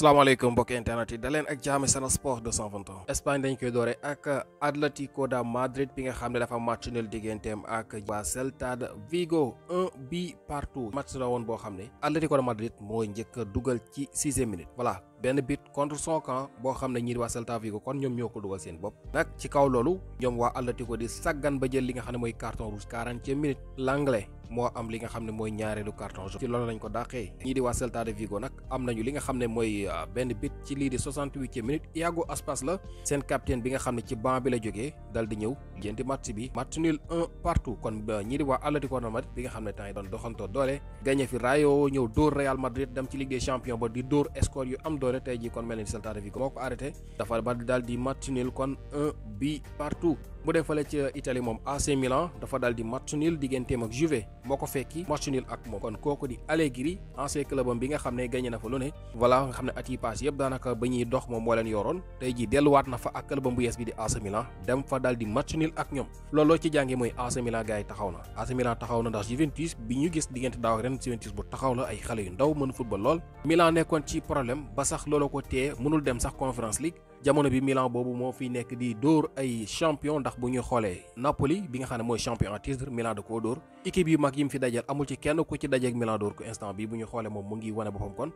asalaamaaleykum mbokki internet yi daleen ak jaami Sen Sport 221 Espagne dañ koy doore ak Atlético de Madrid bi nga xam ne dafa match nul digganteem ak waa Celta de Vigo 1-1 match la woon boo xam ne Atlético de Madrid moo njëkk a dugal ci 6e minute voilà benn but contre son camp boo xam ne ñii di waa Celta Vigo kon ñoom ñoo ko dugal seen bopp nag ci kaw loolu ñoom waa Atlético di saggan ba jël li nga xam ne mooy carton rouge 40e minute l'anglais moo am li nga xam ne mooy ñaareelu carton jaune ci loolu lañ ko dàqee ñii di waa Celta de Vigo nag am nañu li nga xam ne mooy benn bit ci lii di 68e minute Iago Aspas la seen capitaine bi nga xam ne ci banc bi la jógee dal di ñëw jënti match bi match nul 1-1 kon ñii di waa Atlético de Madrid bi nga xam ne temps yi doon doxantoo doole gagné fi Rayo ñëw dóor Real Madrid dem ci Ligue des Champions ba di dóor score yu am doole tey jii kon mel ni Celta de Vigo moo ko arrêté dafa ba daal di match nul kon 1-1 bu dee fale ci Italie moom AC Milan dafa daal di match nul digganteem ak Juve moo ko fekki match nul ak moom kon kooku di Allegri ancien clubam bi nga xam ne gagné na fa lu ne voilà nga xam ne at yi pass yëpp daanaka ba ñuy dox moom moo leen yoroon tey jii delluwaat na fa ak clubam bu yees bi di AC Milan dem fa daal di match nul ak ñoom looloo ci jàngi mooy AC Milan gars yi taxaw na AC Milan taxaw na ndax Juventus bi ñu gis diggante daaw ak ren Juventus bu taxaw la ay xale yu ndaw mën football lool Milan nekkoon ci problème ba sax looloo ko téye mënul dem sax Conference League jamono bi Milan boobu moo fi nekk di dóor ay champion ndax bu ñuy xoolee Napoli bi nga xam ne mooy champion en titre Milan da koo dóor équipe yu mag yi mu fi dajal amul ci kenn ku ci dajeek Milan dóor ko instant bi bu ñu xoolee moom mu ngi wane boppam kon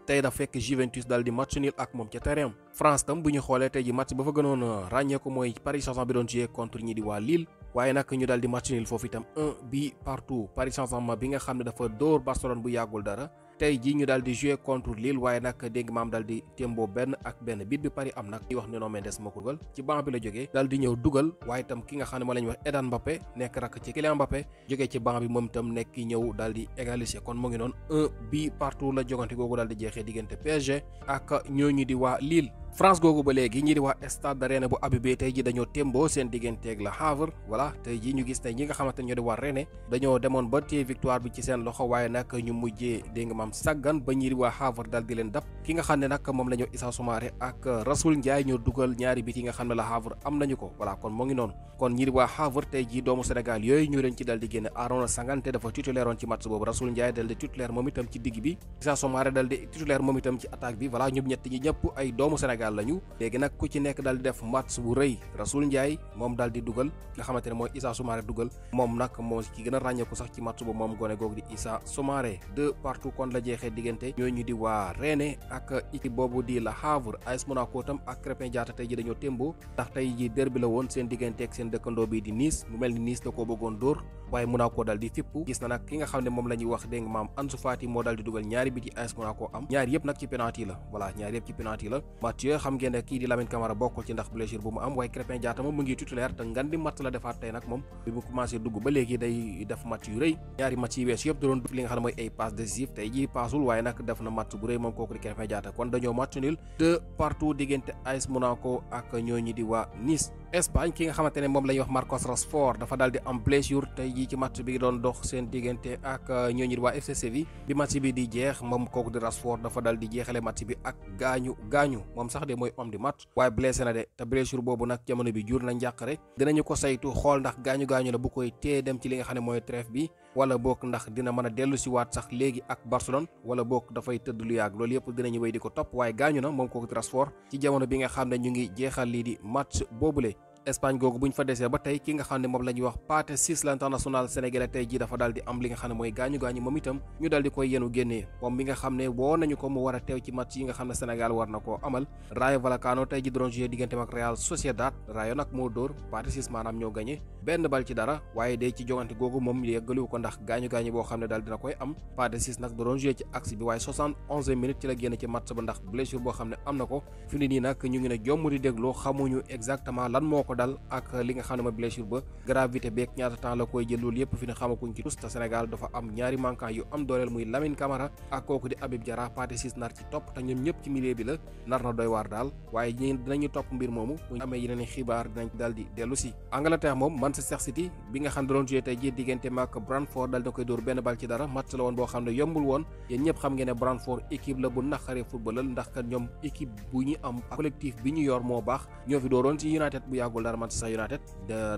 tey da fekk Juventus dal di match nul ak moom ca terrain France tam bu ñu xoolee tey ji match ba fa gënoon ràññee ko mooy Paris Saint-Germain bi doon joué contre ñi di waa Lille waaye nag ñu dal di match nul foofu itam 1-1 Paris Saint-Germain bi nga xam ne dafa dóor Barcelone bu yàggul dara tey jii ñu daal di joué contre Lille waaye nag dégg maam daal di témboo benn ak benn bit bi Paris am nag ñuy wax Nuno Mendes moo ko dugal ci banc bi la jógee daal di ñëw dugal waaye itam ki nga xam ne moo la ñuy wax Eden Mbappé nekk rak ci Kylian Mbappé jógee ci banc bi moom itam nekk ñëw daal di égaliser kon mu ngi noonu 1-1 la jogante googu daal di jeexee diggante PSG ak ñooñu di waa Lille France googu ba léegi ñi di waa Stade de Rennes bu Abibé tey ji dañoo témboo seen digganteeg La Havre voilà tey ji ñu gis ne ñi nga xamante ne ñoo di waa Rennes dañoo demoon ba téye victoire bi ci seen loxo waaye nag ñu mujjee dégg nga maam saggan ba ñi di waa Havre daal di leen dab ki nga xam ne nag moom la ñu Issa Soumaré ak Rassoul Ndiaye ñoo dugal ñaari bit yi nga xam ne La Havre am nañu ko voilà kon moo ngi noonu kon ñi di waa Havre tey ji doomu Sénégal yooyu ñu leen ci dal di génne Arona Sangante dafa titulaire woon ci match boobu Rassoul Ndiaye dal di titulaire moom itam ci digg bi Issa Soumaré dal di titulaire moom itam ci attaque bi voilà ñoom ñett ñi ñëpp ay doomu Sénégal lañu léegi nag ku ci nekk daal di def match bu rëy Rassoul Ndiaye moom daal di dugal nga xamante ne mooy Issa Soumaré dugal moom nag moo ci gën a ràññeeku sax ci match boobu moom gone googu di Issa Soumaré 2-2 kon la jeexee diggante ñooñu di waa Rennes ak équipe boobu di La Havre AS Monaco tam ak Krépin Diatta tey ji dañoo témboo ndax tey ji derby la woon seen diggante ak seen dëkkandoo bi di Nice mu mel ni Nice da koo bëggoon dóor waaye Monaco daal di fippu gis na nag ki nga xam ne moom la ñuy wax dégg nga maam Ansu Fati moo daal di dugal ñaari biti AS Monaco am ñaari yëpp nag ci penalty la voilà ñaari yëpp ci penalty la match yooyu xam ngeen ne kii di Lamine Camara bokkul ci ndax blessure bu mu am waaye Krépin Diatta moom mu ngi titulaire te ngan di match la defaat tey nag moom bi mu commencé dugg ba léegi day def match yu rëy ñaari match yi wees yëpp da doon def li nga xam ne mooy ay passe décisif tey ji paasul waaye nag def na match bu rëy moom kooku di Krépin Diatta kon dañoo match nul 2-2 diggante AS Monaco ak ñooñu di waa Nice Espagne ki nga xamante ne moom la ñuy wax Marcos Rashford dafa daal di am blessure tey jii ci match bi doon dox seen diggante ak ñooñu di waa FC Séville bi match bi di jeex moom kooku di Rashford dafa daal di jeexale match bi ak gaañu moom sax de mooy homme du match waaye blessé na de te blessure boobu nag jamono bi jur na njàqare dinañu ko saytu xool ndax gaañu la bu koy tee dem ci li nga xam ne mooy trêve bi wala boog ndax dina mën a dellu si waat sax léegi ak Barcelone wala boog dafay tëdd lu yàgg loolu yëpp dinañu wéy di ko topp waaye gaañu na moom kooku di Rashford ci jamono bi nga xam ne ñu ngi jeexal lii di match boobule Espagne googu buñ fa desee ba tey ki nga xam ne moom la ñuy wax Pathé Ciss l'international sénégalais tey ji dafa daal di am li nga xam ne mooy gaañu moom itam ñu daal di koy yenu génnee moom mi nga xam ne woo nañu ko mu war a teew ci match yi nga xam ne Sénégal war na koo amal Rayo Vallecano tey ji doon joué digganteem ak Real Sociedad Rayo nag moo dóor Pathé Ciss maanaam ñoo gagné benn bal ci dara waaye day ci jogante googu moom yeggaliwu ko ndax gaañu boo xam ne daal dina koy am Pathé Ciss nag doon joué ci axe bi waaye 71 minutes ci la génn ci match ba ndax blessure boo xam ne am na ko fi ni nii nag ñu ngi ne jomm di déglu xamuñu exactement lan moo ko dal ak li nga xam ne mooy blessure ba gravité beeg ñaata temps la koy jël loolu yëpp fi ne xamakuñ ci tus te Sénégal dafa am ñaari manquant yu am dooleel muy Lamine Camara ak kooku di Habib Diarra Pathé Ciss nar ci topp te ñoom ñëpp ci milieu bi la nar na doy waar daal waaye dinañu topp mbir moomu bu amee yeneen i xibaar dinañ daal di dellu si Angleterre moom Manchester City bi nga xam ne doon joué tey ji diggante ak Brentford dal na koy dóor benn bal ci dara match la woon boo xam ne yombul woon yéen ñëpp xam ngeen ne Brentford équipe la bu naqaree footballal ndax kat ñoom équipe bu ñu am collectif bi ñu yor moo baax ñoo fi dooroon ci United bu yàggul yàggul dara Manchester United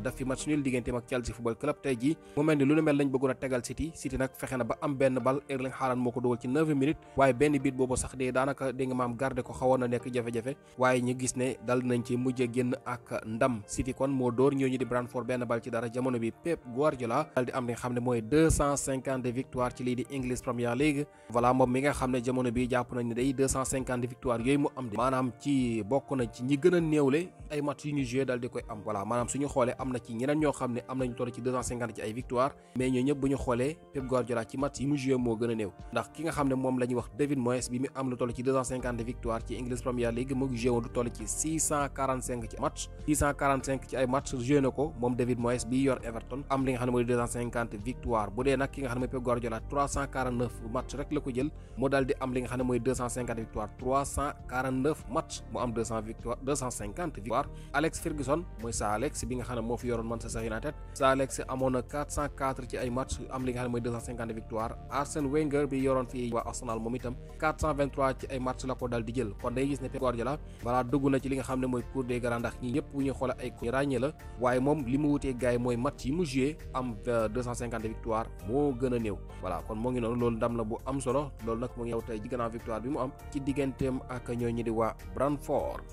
daf fi match nul digganteem ak Chelsea football club tey jii mu mel ni lu nu mel lañ bëggoon a tegal City nag fexe na ba am benn bal Erling Haaland moo ko dugal ci 9 minutes waaye benn bit boobu sax de daanaka dégg nga maam garder ko xawoon na nekk jafe-jafe waaye ñu gis ne dal nañ ci mujj génn ak ndam City kon moo dóor ñooñu di Brentford benn bal ci dara jamono bi Pep Guardiola dal di am li nga xam ne mooy 250 victoire ci lii di English Premier League voilà moom mi nga xam ne jamono bi jàpp nañ ne day 250 victoire yooyu mu am di maanaam ci bokk na ci ñi gën a néewle ay match yu ñu joué dal di koy am voilà maanaam suñu xoolee am na ci ñeneen ñoo xam ne am nañu toll ci 250 ci ay victoire mais ñoo ñëpp bu ñu xoolee Pep Guardiola ci match yi mu joué moo gën a néew ndax ki nga xam ne moom la ñuy wax David Moyes bi mu am lu toll ci 250 victoire ci English Premier League mu ngi joué woon lu toll ci 645 ci match 645 ci ay match joué na ko moom David Moyes bi yor Everton am li nga xam ne mooy 250 victoire bu dee nag ki nga xam ne mooy Pep Guardiola 349 match rek la ko jël mu dal di am li nga xam ne mooy 250 victoire 349 match mu am 250 victoire Alex Ferguson mooy Sir Alex bi nga xam ne moo fi yoroon Manchester United Sir Alex amoon na 404 ci ay match am li nga xam ne mooy 250 victoire Arsène Wenger bi yoroon fii waa Arsenal moom itam 423 ci ay match la ko dal di jël kon day gis ne Pep Guardiola voilà dugg na ci li nga xam ne mooy cour des grands ndax ñi ñëpp bu ñu xoolee ay ñu ràññee la waaye moom li mu wutee gars yi mooy match yi mu joué am 250 victoire moo gën a néew voilà kon moo ngi noonu loolu ndam la bu am solo loolu nag moo ngi yow tey ci gannaaw victoire bi mu am ci digganteem ak ñooñu di waa Brentford